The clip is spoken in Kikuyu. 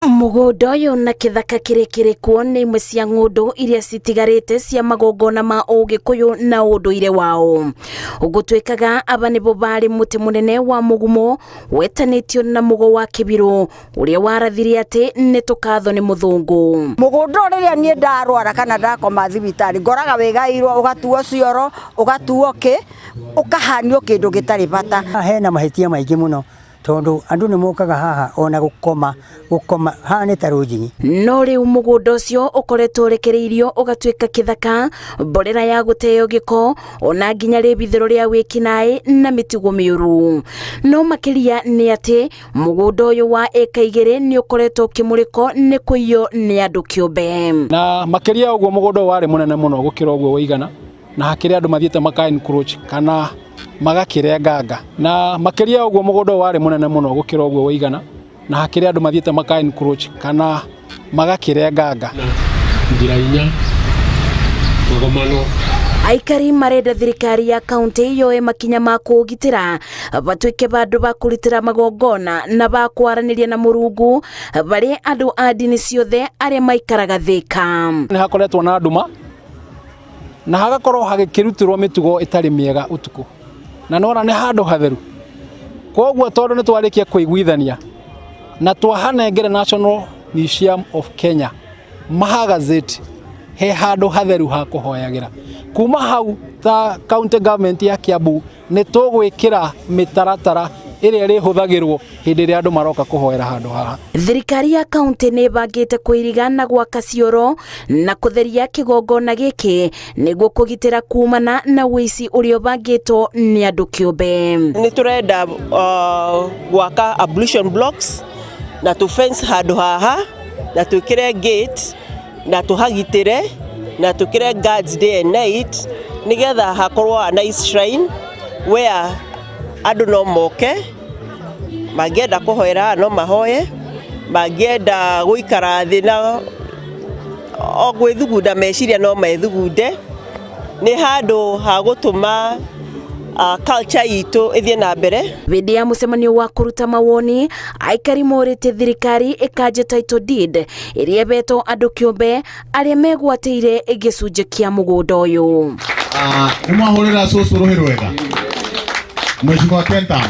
Mũgũnda ũyũ na kĩthaka kĩrĩa kĩrĩ kuo nĩ imwe cia ng'ũndũ iria citigarĩte cia magongona ma ũgĩkũyũ na ũndũire wao. Gũtuĩkaga aba nĩbo barĩ mũtĩ mũnene wa mũgumo wetanĩtio na mũgo wa kĩbirũ ũrĩa warathire atĩ nĩ tũkatho nĩ mũthũngũ. Mũgũnda ũyũ rĩrĩa niĩ ndarwara kana ndakoma thibitarĩ ngoraga wĩgaĩirwo, ũgatuo cioro, ũgatuo kĩ, ũkahanio kĩndũ gĩtarĩ bata. Hena mahĩtia maingĩ mũno tondũ andũ nĩ mokaga haha ona gũkoma, gũkoma haha nĩ ta rũnjinyi. No rĩu mũgũnda ũcio ũkoretwo ũrekereirio ũgatuĩka kĩthaka, mborera ya gũteo gĩko, ona nginya rĩbithĩro rĩa wĩkinaĩ na mĩtugo mĩũru. No makĩria nĩ atĩ mũgũnda ũyũ wa ĩka 2 nĩ ũkoretwo ũkĩmũrĩkwo nĩ kũiywo nĩ andũ kĩũmbe. Na makĩria ũguo mũgũnda ũyũ warĩ mũnene mũno gũkĩra ũguo wĩigana, na hakĩrĩ andũ mathiĩte maka encroach kana magakĩrenganga. Na makĩria ũguo mũgũnda ũyũ warĩ mũnene mũno gũkĩra ũguo wĩigana, na hakĩrĩ andũ mathiĩte maka encroach kana magakĩrenganga. Njĩra inya magomano. Aikari marenda thirikari ya kaunti yoe makinya ma kũgitĩra batuĩke bandũ ba kũrutĩra magongona na ba kwaranĩria na Mũrungu barĩ andũ a ndini ciothe arĩa maikaraga Thĩka. Nĩ hakoretwo na nduma na hagakorwo hagĩkĩrutĩrwo mĩtugo ĩtarĩ mĩega ũtukũ, na nĩwona nĩ handũ hatheru. Koguo tondũ nĩ twarĩkia kũiguithania na twahanengere National Museum of Kenya mahagazeti he handũ hatheru ha kũhoyagĩra. Kuma hau ta county government ya Kiambu nĩ tũgwĩkĩra mĩtaratara ĩrĩa ĩrĩhũthagĩrwo hĩndĩ ĩrĩa andũ maroka kũhoera handũ haha. Thirikari ya kaunti nĩ ĩbangĩte kũiriga na gwaka cioro na kũtheria kĩgongona gĩkĩ nĩguo kũgitĩra kumana na ũici ũrĩa ũbangĩtwo nĩ andũ kĩũmbe. Nĩ tũrenda gwaka ablution blocks na tũ fence handũ haha na twĩkĩre gate na tũhagitĩre na twĩkĩre guards day and night nĩgetha hakorwo a nice shrine where andũ no moke, mangĩenda kũhoera no mahoe, mangĩenda gũikara thĩ na o gwĩthugunda meciria no methugunde. Nĩ handũ ha gũtũma culture itũ ĩthiĩ na mbere. Hĩndĩ ya mũcemanio wa kũruta mawoni, aikari morĩtie thirikari ĩkanje title deed ĩrĩa ĩhetwo andũ kĩũmbe arĩa megwatĩire gĩcunjĩ kĩa mũgũnda ũyũ. Nĩ mwahũrĩra cũcũ rũhĩ rwega. Mheshimiwa Ken Tams.